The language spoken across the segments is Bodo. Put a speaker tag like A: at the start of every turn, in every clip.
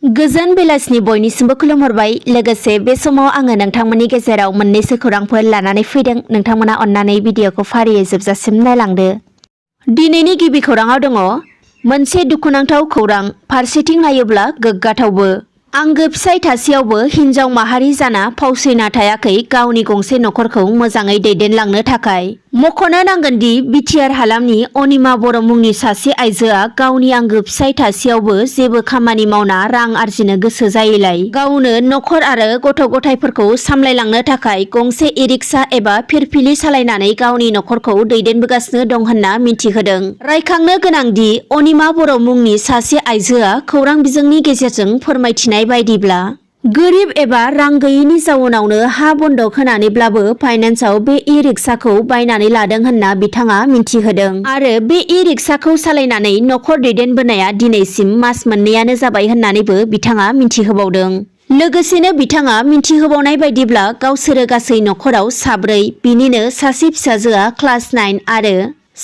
A: गोजोन बेलासिनि बयनिसिमबो खुलुमहरबाय। लोगोसे बे समाव आङो नोंथांमोननि गेजेराव मोननैसो खौरांफोर लानानै फैदों। नोंथांमोना अन्नानै भिडिअखौ फारियै जोबजासिम नायलांदो। दिनैनि गिबि खौराङाव दङ मोनसे दुखुनांथाव खौरां, फारसेथिं नायोब्ला गोग्गाथावबो। आंगो फिसाय थासेयावबो हिनजाव माहारि जाना फावसयना थायाखै गावनि गंसे नखरखौ मोजाङै दैदेनलांनो थाखाय। मख'नो नांगोनदि बिटिआर हालामनि अनिमा बर' मुंनि सासे आइजोआ गावनि आंगो फिसाय थासेयावबो जेबो खामानि मावना रां आरजिनो गोसो जायैलाय गावनो नखर आरो गथ' गथायफोरखौ सामलायलांनो थाखाय गंसे इ-रिक्सा एबा फिरफिलि सालायनानै गावनि नखरखौ दैदेनबोगासिनो दं होनना मिथिहोदों। रायखांनो गोनांदि अनिमा बर' मुंनि सासे आइजोआ खौरां बिजोंनि गेजेरजों फोरमायथिनाय बायदिब्ला गोरिब एबा रां गैयैनि जाउनावनो हा बन्दक होनानैब्लाबो फाइनान्सआव बे इ-रिक्साखौ बायनानै लादों होनना बिथाङा मिथिहोदों आरो बे इ-रिक्साखौ सालायनानै नखर दैदेनबोनाया दिनैसिम मास मोननैयानो जाबाय होननानैबो बिथाङा मिथिहोबावदों। लोगोसेनो बिथाङा मिथिहोबावनाय बायदिब्ला गावसोरो गासै नखराव साब्रै, बिनिनो सासे फिसाजोआ क्लास 9 आरो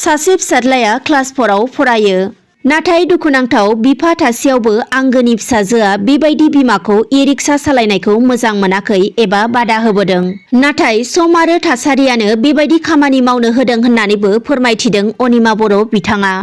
A: सासे फिसाज्लाया क्लास 4आव फरायो। नाथाय दुखुनांथाव, बिफा थासेयावबो आंगोनि फिसाजोआ बेबायदि बिमाखौ इ-रिक्सा सालायनायखौ मोजां मोनाखै एबा बादा होबोदों। नाथाय सम आरो थासारियानो बेबायदि खामानि मावनो होदों होननानैबो फोरमायथिदों अनिमा बर' बिथाङा।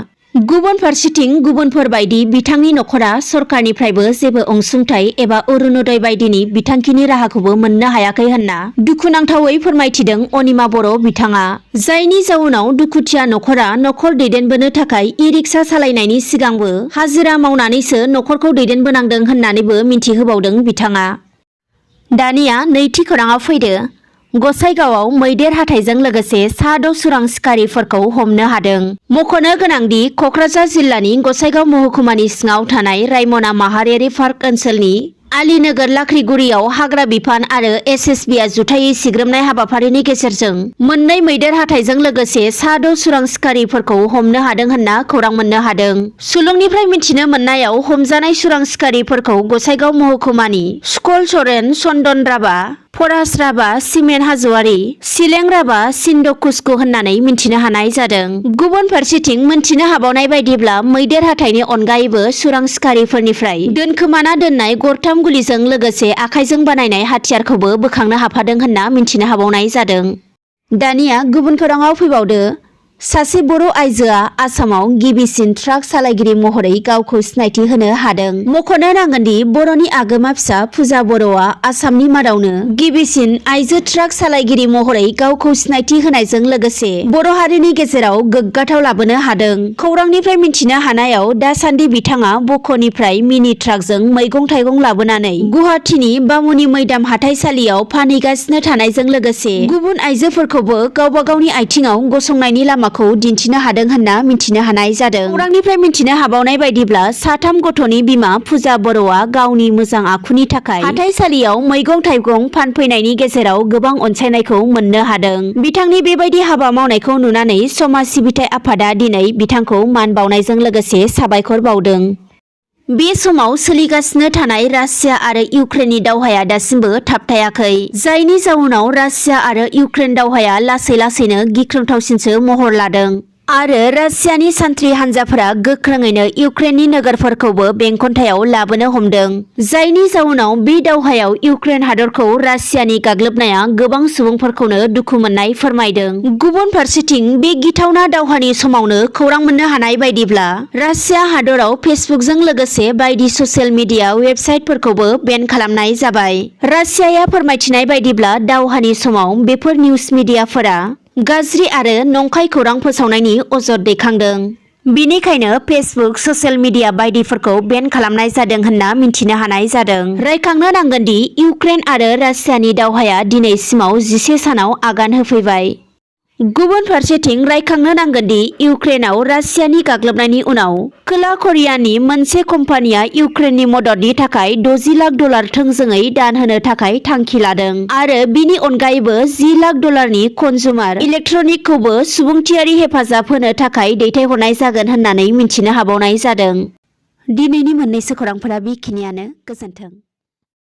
A: गुबुन फारसेथिं गुबुनफोर बायदि बिथांनि नखरा सरकारनिफ्रायबो जेबो अनसुंथाइ एबा अरुणोदय बायदिनि बिथांखिनि राहाखौबो मोननो हायाखै होनना दुखुनांथावै फोरमायथिदों अनिमा बर' बिथाङा। जायनि जाउनाव दुखुथिया नखरा नखर दैदेनबोनो थाखाय इ-रिक्सा सालायनायनि सिगांबो हाजिरा मावनानैसो नखरखौ दैदेनबोनांदों होननानैबो मिथिहोबावदों बिथाङा। दानिया नैथि खौराङाव फैदो। गसाइगावआव मैदेर हाथाइजों लोगोसे सा 6 सुरां सिखारिफोरखौ हमनो हादों। मख'नो गोनांदि कक्राझार जिल्लानि गसाइगाव महकुमानि सिङाव थानाय रायमना माहारियारि पार्क ओनसोलनि आलीनोगोर लाख्रिगुरियाव हाग्रा बिफान आरो एसएसबिआ जुथायै सिग्रोमनाय हाबाफारिनि गेजेरजों मोननै मैदेर हाथाइजों लोगोसे सा 6 सुरां सिखारिफोरखौ हमनो हादों होनना खौरां मोननो हादों। सुलुंनिफ्राय मिथिनो मोननायाव हमजानाय सुरां सिखारिफोरखौ गसाइगाव महकुमानि स्कल सरेन चन्दन राभा, फरास राभा, सिमेन हाज'वारि, सिलें राभा, सिन्द कुस्कु होननानै मिथिनो हानाय जादों। गुबुन फारसेथिं मिथिनो हाबावनाय बायदिब्ला मैदेर हाथाइनि अनगायैबो सुरां सिखारिफोरनिफ्राय दोनखोमाना दोननाय गरथाम गुलिजों लोगोसे आखाइजों बानायनाय हाथियारखौबो बोखांनो हाफादों होनना मिथिनो हाबावनाय जादों। दानिया गुबुन खौराङाव फैबावदो। सासे बर' आइजोआ आसामाव गिबिसिन ट्राक सालायगिरि महरै गावखौ सिनायथि होनो हादों। मख'नो नांगोनदि बर'नि आगोमा फिसा फुजा बर'आ आसामनि मादावनो गिबिसिन आइजो ट्राक सालायगिरि महरै गावखौ सिनायथि होनायजों लोगोसे बर' हारिनि गेजेराव गोग्गाथाव लाबोनो हादों। खौरांनिफ्राय मिथिनो हानायाव दासान्दि बिथाङा बख'निफ्राय मिनि ट्राकजों मैगं-थाइगं लाबोनानै गुवाहाटीनि बामुनि मैदाम हाथाइसालियाव फानहैगासिनो थानायजों लोगोसे गुबुन आइजोफोरखौबो गावबा गावनि आथिङाव गसंनायनि लामाखौ दिन्थिनो हादों होनना मिथिनो हानाय जादों। खौरांनिफ्राय मिथिनो हाबावनाय बायदिब्ला साथाम गथ'नि बिमा फुजा बर'आ गावनि मोजां आखुनि थाखाय हाथाइसालियाव मैगं-थाइगं फानफैनायनि गेजेराव गोबां अनसायनायखौ मोननो हादों। बिथांनि बेबायदि हाबा मावनायखौ नुनानै समाज सिबिथाइ आफादा दिनै बिथांखौ मान बावनायजों लोगोसे साबायखर बावदों। बे समाव सोलिगासिनो थानाय रासिया आरो इउक्रेननि दावहाया दासिमबो थाबथायाखै। जायनि जाउनाव रासिया आरो इउक्रेन दावहाया लासै लासैनो गिख्रंथावसिनसो महर लादों आरो रासियानि सान्थ्रि हान्जाफोरा गोख्रोङैनो इउक्रेननि नोगोरफोरखौबो बेंखन्थायाव लाबोनो हमदों। जायनि जाउनाव बे दावहायाव इउक्रेन हादरखौ रासियानि गाग्लोबनाया गोबां सुबुंफोरखौनो दुखु मोननाय फोरमायदों। गुबुन फारसेथिं बे गिथावना दावहानि समावनो खौरां मोननो हानाय बायदिब्ला रासिया हादराव फेसबुकजों लोगोसे बायदि ससियेल मिडिया वेबसाइटफोरखौबो बेन खालामनाय जाबाय। रासियाया फोरमायथिनाय बायदिब्ला दावहानि समाव बेफोर निउज मिडियाफोरा गाज्रि आरो नंखाय खौरां फोसावनायनि अजद दैखांदों। बेनिखायनो फेसबुक, ससियेल मिडिया बायदिफोरखौ बेन खालामनाय जादों होनना मिथिनो हानाय जादों। रायखांनो नांगोनदि इउक्रेन आरो रासियानि दावहाया दिनैसिमाव 11 सानाव आगान होफैबाय। गुबुन फारसेथिं रायखांनो नांगोनदि इउक्रेनाव रासियानि गाग्लोबनायनि उनाव खोला करियानि मोनसे कम्पानिया इउक्रेननि मददनि थाखाय 60 लाख डलार थोंजोङै दान होनो थाखाय थांखि लादों आरो बिनि अनगायैबो 10 लाख डलारनि कन्जुमार इलेक्ट्रनिकखौबो सुबुंथियारि हेफाजाब होनो थाखाय दैथायहरनाय जागोन होननानै मिथिनो हाबावनाय जादों। दिनैनि मोननैसो खौरांफोरा बेखिनियानो। गोजोन्थों।